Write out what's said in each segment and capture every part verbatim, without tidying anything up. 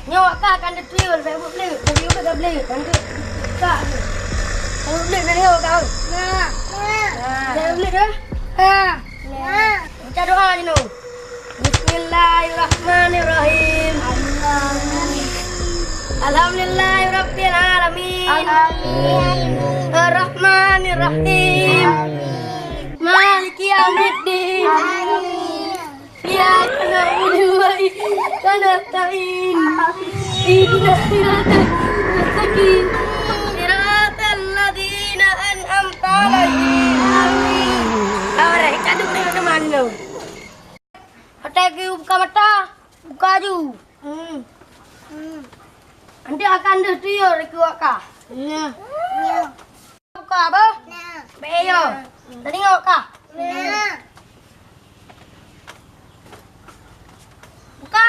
Nyoe ka akan deuh tuyul, bèk buet bleuet, bèk buet bleuet, nanti ka. Bèk buet bleuet, nanti ka. Nah. Nah. Bèk buet bleuet, dah. Nah. Nah. Baca doa jinoe. Bismillahirrahmanirrahim. Alhamdulillahirabbil alamin. Amin. Arrahmanirrahim. Amin. Maliki yaumiddin. Amin. Iyyaka na'budu wa iyyaka nasta'in. Ihdinas siratal mustaqim. Siratal ladzina an'amta 'alaihim. Amin. Awak dah cakap dulu teman tu. Até keu buka mata, buka aju. Hmm. Hmm. Nanti akan deuh tuyul di keluarga. Nya. Nya. Buka apa? Nah. Bèk yo. Nah. Tadi nggak buka? Nah. Buka.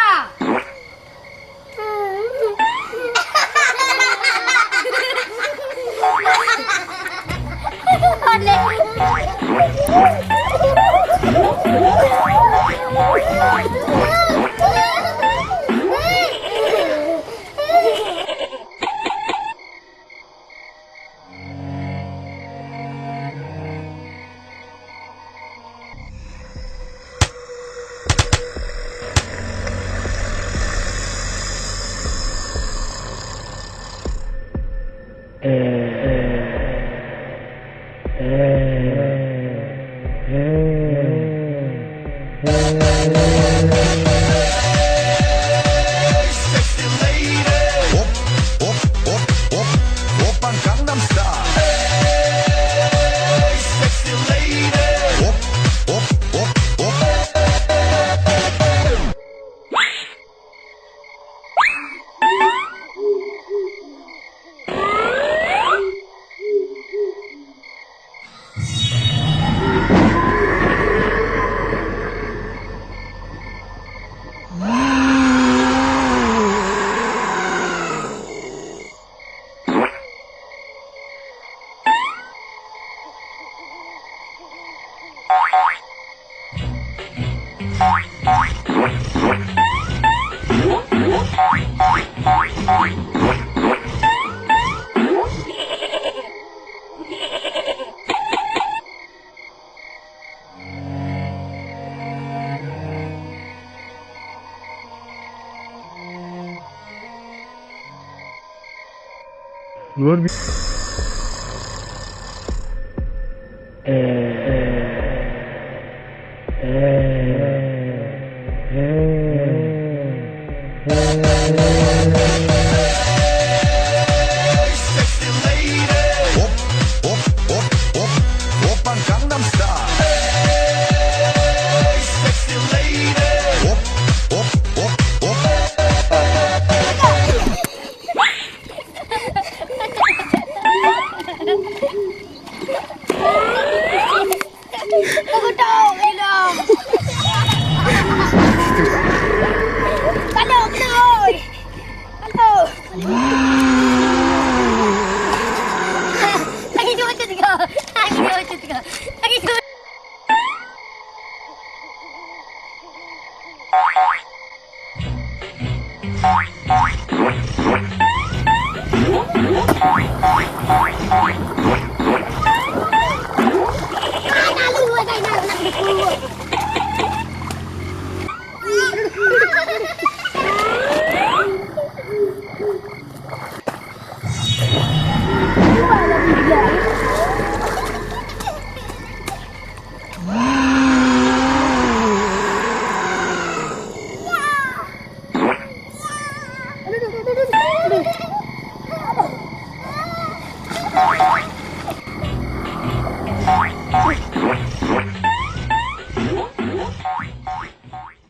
Luar biasa.